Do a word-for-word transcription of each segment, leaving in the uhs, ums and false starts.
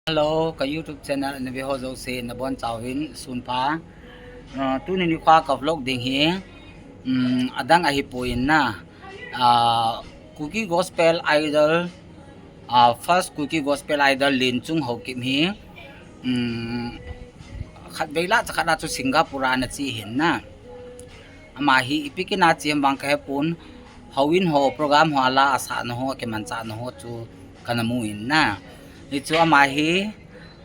Hello, ka YouTube channel ana ve ho jouse nabonchauvin sunpha. Ah, tuni nikho ka vlog ding hi, um, adang ahipoi na. Ah, Kuki Gospel Idol, ah, first Kuki Gospel Idol Lenchung Haokip hi, um, khatvei lah chakhat a chu Singapore a ana che ahin na. Ama hi ipi kin a che ham vang kahepon, houin ho program ho a la asahna ho, akimanchahna ho chu kana mu in na. Hichu ama hi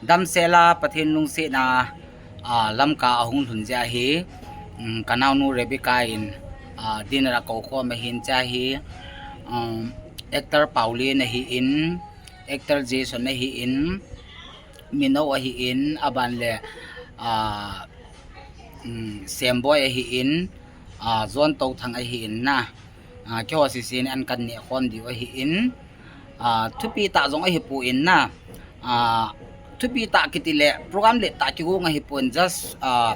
damsel a Pathen lungsetna, ah, Lamka ahung lhun jeh ahi, um, ka naonu Rebecca in, ah, dinner a akoukhom ahin, hiche hi, um, actor Pauline ahin, actor Jason ahin, Minou ahin, aban le, ah, um, Semboi ahin, ah, John Touthang ahin na. Ah, keiho sese in an kan nehkhom diu ahin. Ah, thupi tah jong ahipoi na. Ah, thupi tah kiti le program le tah kigong ahipon, just, ah,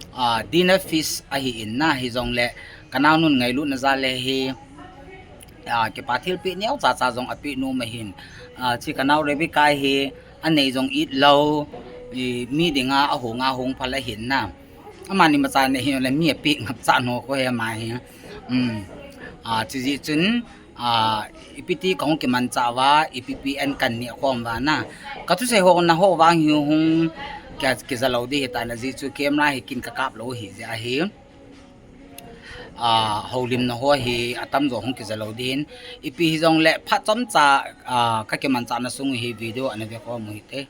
ah, dinner feast ahin na. Hijongle ka naonun ngailutna jal le hi, ah, kipa thilpeh neocha cha jong apeh nom ahin. Ah, hiche ka nao Rebecca hi anei jong it lou, i, mi dinga ahung a hung phal ahin na. Amani imacha nei hih jongle mi apeh ngapcha nao kho hi ama hi. Um, ah, hiche jeh chun, ah, ipi ti kahung kimanchah uva, ipi pi an kan nehkhom uva na. Ka thusei ho na ho vang hi hung ki, kija lou ding ahitai, ajeh chu camera hi kin kakap lou ahi jeh ahi. Ah, houlimna ho hi atamjo hung kija lou ding ahin. Ipi hijongle phat chomcha, ah, ka kimanchahna sung hi video ana vekhom u hite.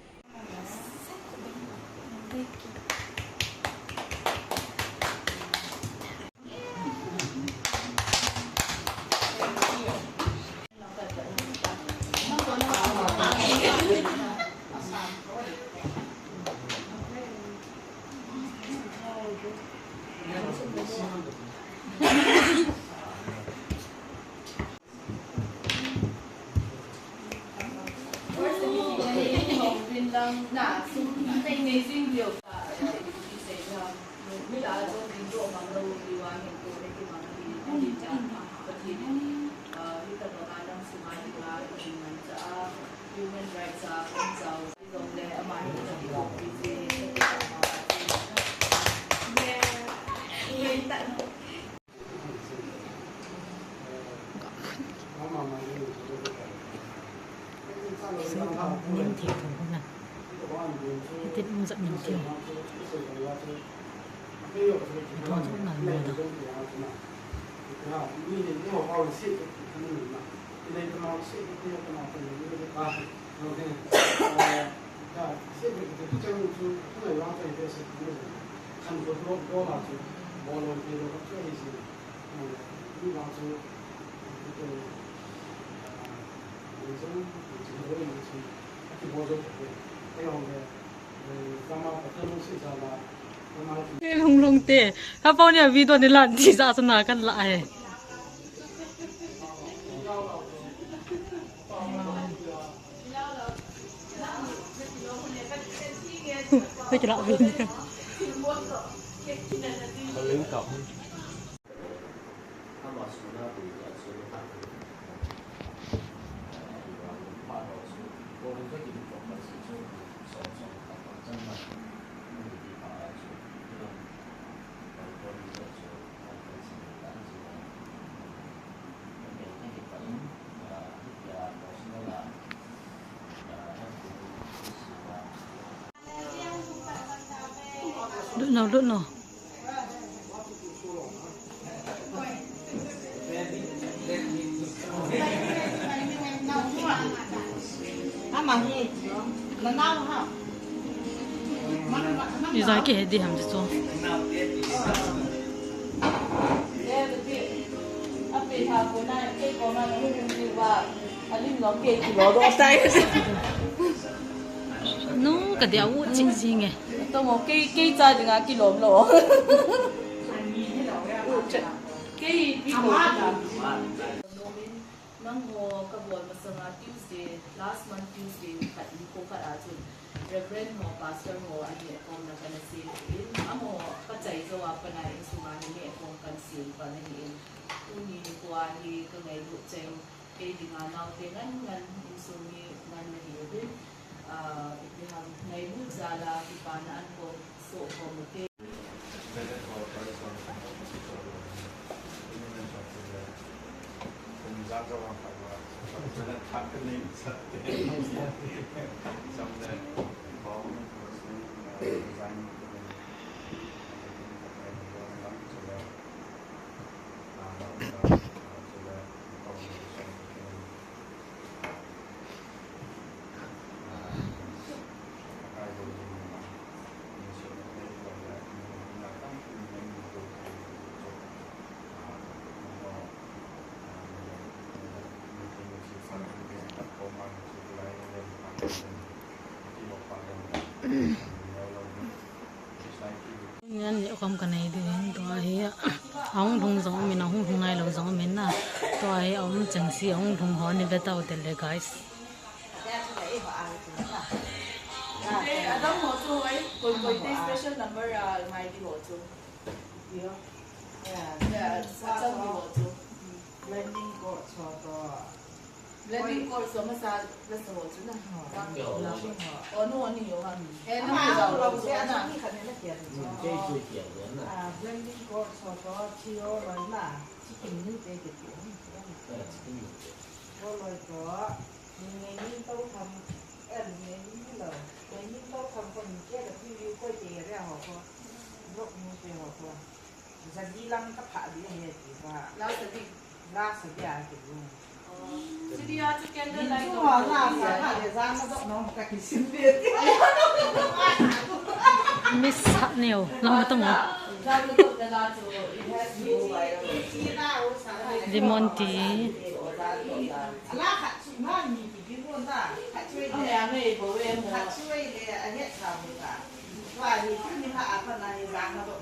Human rights a kan chau. Zong le ama hi ka ti kong pi si. Singkang ning thei thei na. Hitin um jat ning thei. Thon thon na mo da. Lung lung te. Ka pau ni a video ni la ti sa sa na kan la he. Te ki la video. Lut no, lut no. Iza kihe di ham ti chu. Nu, ka dia u chi jing e. Tomo, kei, kei cha dinga kilom lou. Kei, kei ko. Nangho kabol masanga Tuesday, last month Tuesday, khat nikho khat a chun Reverend ho, Pastor ho, ani akomna kana sem in, amaho kachai jou a pat a insunga hin neh khom kana sem pan ahi in. Tuni nikho a hi kangailut cheng, kei dinga naote ngan ngan insung mi ngan nahi uvin. Ah, Ngan le khom ka nei diu hin, tua hi, ahung lhung jong umin, ahung lhung ngai lou jong umin na. Tua hi, aum chengse, ahung lhung ho ni ve tau te le, guys. Te, adam ho chu hoi, koi, koi te special number a ngai di ho chu. Yo. Ya, ya, sa chang di ho chu. Blending coat so to. Blending coat so masa la so chu na. Oh, no, ni yo ha. Eh, na ma lo se a ni khat ne na kia. Ah, blending coat so to, chi yo lo na. Chicken ni te ke tu. Ko lo to. Ni ni to tham. Eh, ni ni lo. Ni to tham ko ni ke da pi yu ko te ya ho ko. Blog ni te ho ko. Jadi lang ka pha di he ti ba. La sa di. La sa di a ti lu. Sidi a chu candle light. Chu ha la sa ha le za ma dok no ka ki sim de. Miss ha neo, lang ma tong o. Za ma dok da la chu. Lemon tea. La khat chu ma ni ki di ro da. Khat chu le. Khat chu le a he cha mu ta. Wa ni ni ha a pa na ni za ma dok.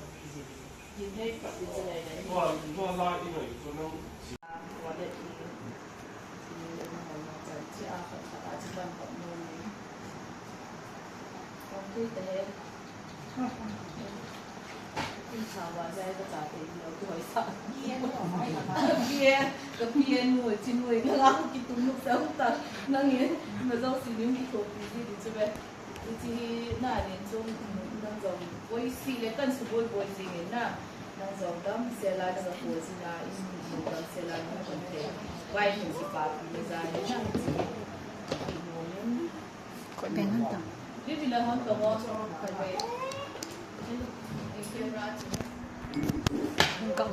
Nangin, na jong si lim ki thopi di di chu ve. Hiche hi na len chu, nang jong boi si le kan suboi boi jing in na. Nang jong damsel a nang a boi jing a, in damsel a nang kon te. Vai hin si pa pi le ja le nang. Ko ben han ta. Bi bi la han ta mo so ka ve. Camera chu. Ka.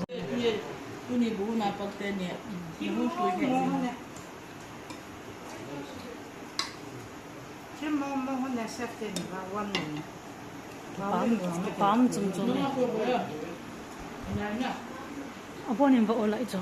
Tuni bu na pak te ni. Ni hu tu ve. Kipam, kipam chom chom e. Abonin va o lai cho.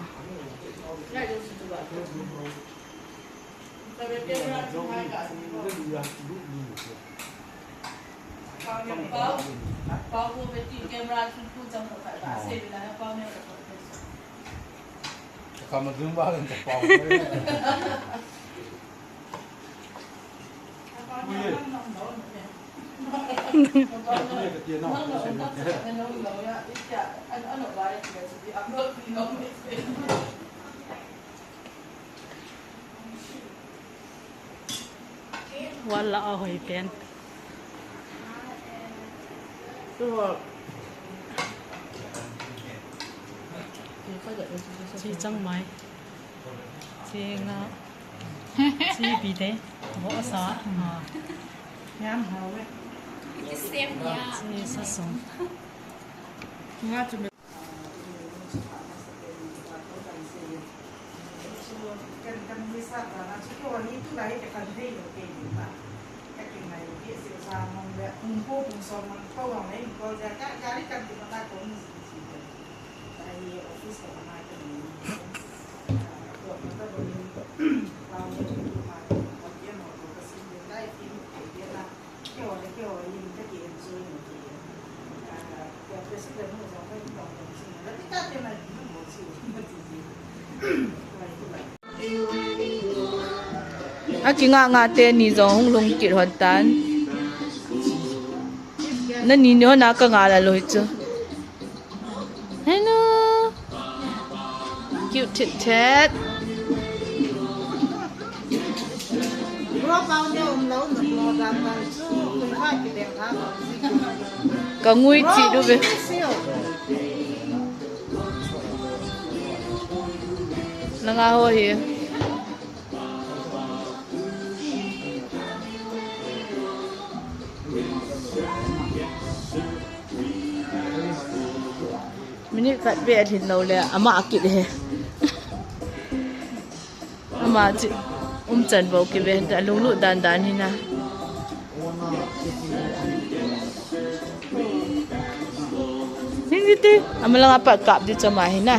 Wala a hoi pen. Chi chang mai. Chi nga. Chi pi te. Bo sa. Ah. Yam hao e. Chi sa song. Nga chu Aki nga nga teni jong hung lhung kit hon tan. Nani ni hon a ka nga la loi chu. Hello. Cute tit tat. Bro, pau ne um lo, na bro dan dan chu. Ka ngui chi du ve. Nanga ho hi. Minute khat ve alhin lou le, ama akit he. Ama chi umchan bou kive, ta lunglut dan dan hi na. Hing ti, ama langa pat kap di chama hi na.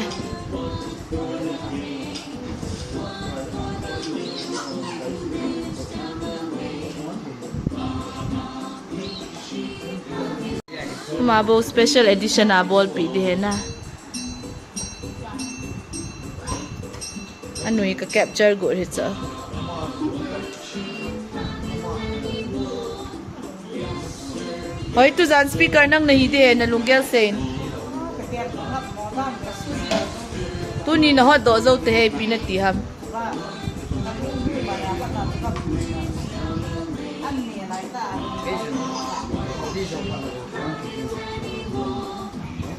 Ama bou special edition a bolpi di he na. Anui ka capture got hi cha. Hoi, tujan speaker nang nahi de, na lunggel sein. Tuni na hot doh jou te he, ipi nati ham.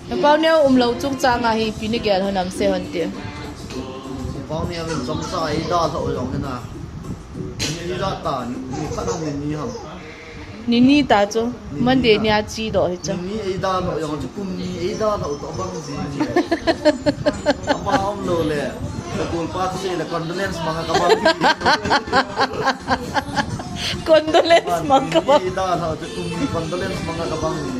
Na pau neo umlou chungchang a hi ipi na gel hon am, sei hon te. Pau neo in chomcha ei dalhah u jong hi na. Ni dalha ta, ni khat ham ni ni ham. Ni ni ta chu, Monday ni a chi doh hi chu. Ni ni ei dalhah u jong chu, kum ni ei dalhah u toh bang ji ni. Ama umlou le, ka kulpa chu sei le condolence mang ka bang. Condolence mang ka bang. Ni ei dalhah u chu, kum ni condolence mang ka bang ni.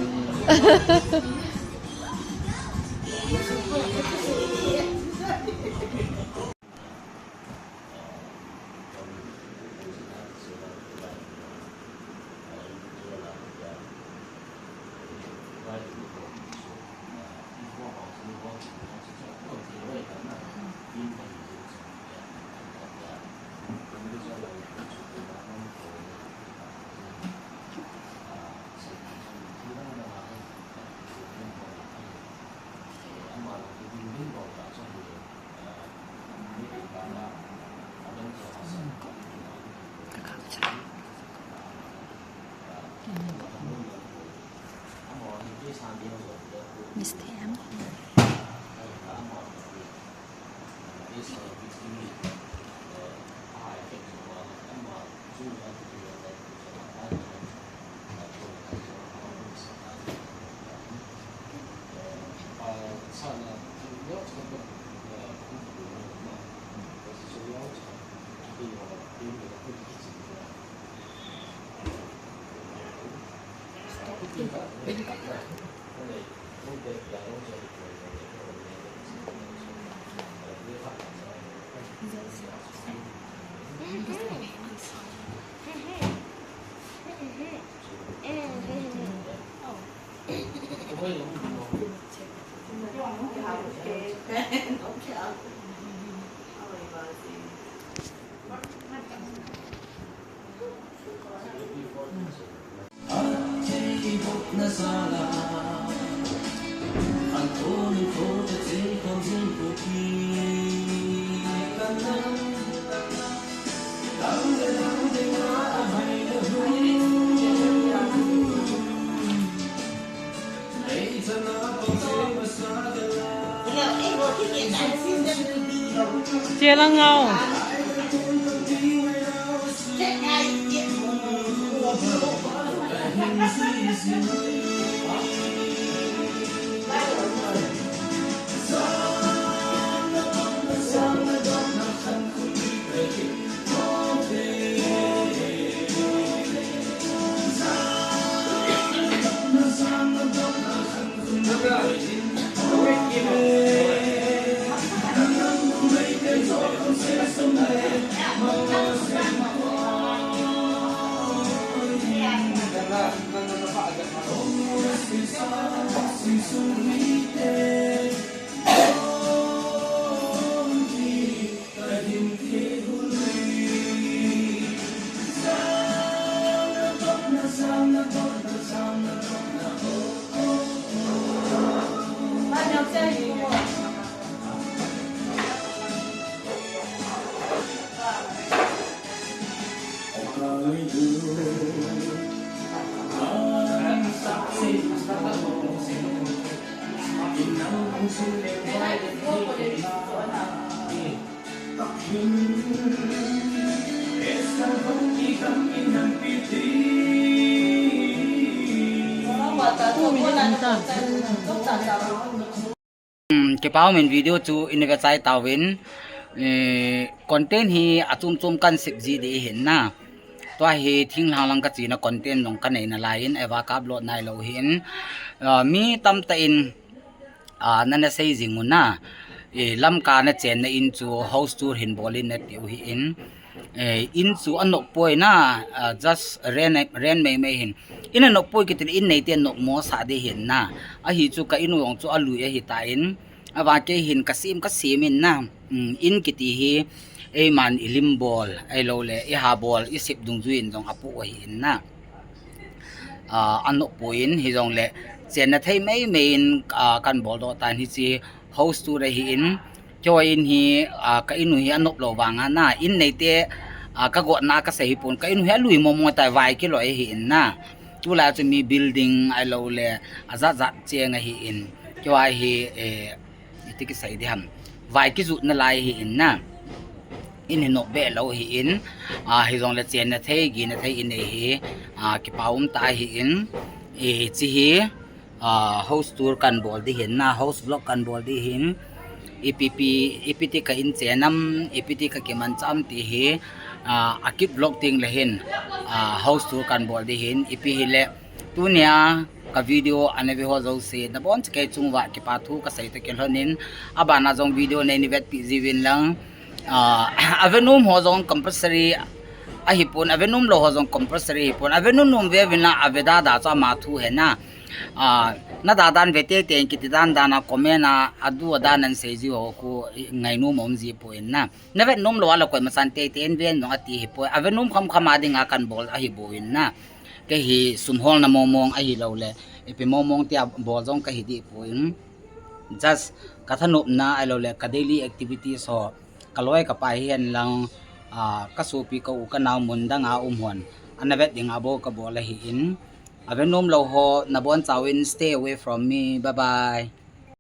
Mister M. Che lang ngau. Hmm, kipa umin video chu in ve chai tauvin, eh, content hi achom chom kan sep ji ding ahin na. Tua hi thinglhang lang ka chena content jong ka nei nalai in, eva ka upload nailou hin. Ah, mi tamtah in, ah, nana sei jing u na. Eh, Lamka na chenna in chu house tour hin bol in nati u ahin. Eh, in chu anop poi na, ah, just rent, rent mai mai hin. In anop poi kiti le in neite nop mo sa ding ahin na. Ahi chu ka in u jong chu alui ahi tan. Ava kei hin ka sem, ka sem in na. Um, in kiti hi, eiman i lim bol, ahilou le, i ha bol, i sep dungjui in jong apoh ahin na. Ah, anop poi in, hijongle, chenna thei mai mai in, ah, kan bol doh tan hiche house tour ahin, keiho in hi, ah, ka in u hi anop lou vang a na, in neite, ah, ka gotna ka sei hi pon, ka in u hi alui mong mong tai vai kiloi ahin na. Tulai chu mi building ahilou le, ajat jat cheng ahin, keiho hi, eh, iti kisei ding ham. Vai kijut nalai ahin na. In hi nop be lou ahin, ah, hijongle chenna thei, gina thei in nei hi, ah, kipa um tah ahin, eh, hiche hi, ah, house tour kan bol ding ahin na, house vlog kan bol ding ahin, ipi pi, ipi ti ka in chen am, ipi ti ka kimanchah am ti hi, ah, akit vlog teng le hin, ah, house tour kan bol ding ahin, ipi hile, tunia ka video ana ve ho jouse, nabonchauvin kei chunguva kipa thu ka sei toh kilhon in, abana jong video nei ni vetpi jiuvin lang, ah, ave nom ho jong compulsory ahi pon, ave nom lou ho jong compulsory ahi pon, ave nom nom ve uvin lang, ave da da chu ama thu ahi na. Ah, na da dan ve teitei in kiti dan dan a comment a, adu adan in sei ji ho khu ngainom um ji poi na. Na vet nom lou a le koima chan teitei in ven jong ati ahi poi. Ave nom kham kham a dinga kan bol ahi bou in na. Kei hi sum holna mong mong ahilou le, ipi mong mong tia bol jong ka hi ding poi. Just ka thanopna ahilou le, ka daily activities ho, ka loi ka pai hihen lang, ah, ka sopi ka u ka nao mun dang a um hon, ana vet ding a bou ka bol ahin. Ave nom lou ho, nabonchauvin stay away from me. Bye bye.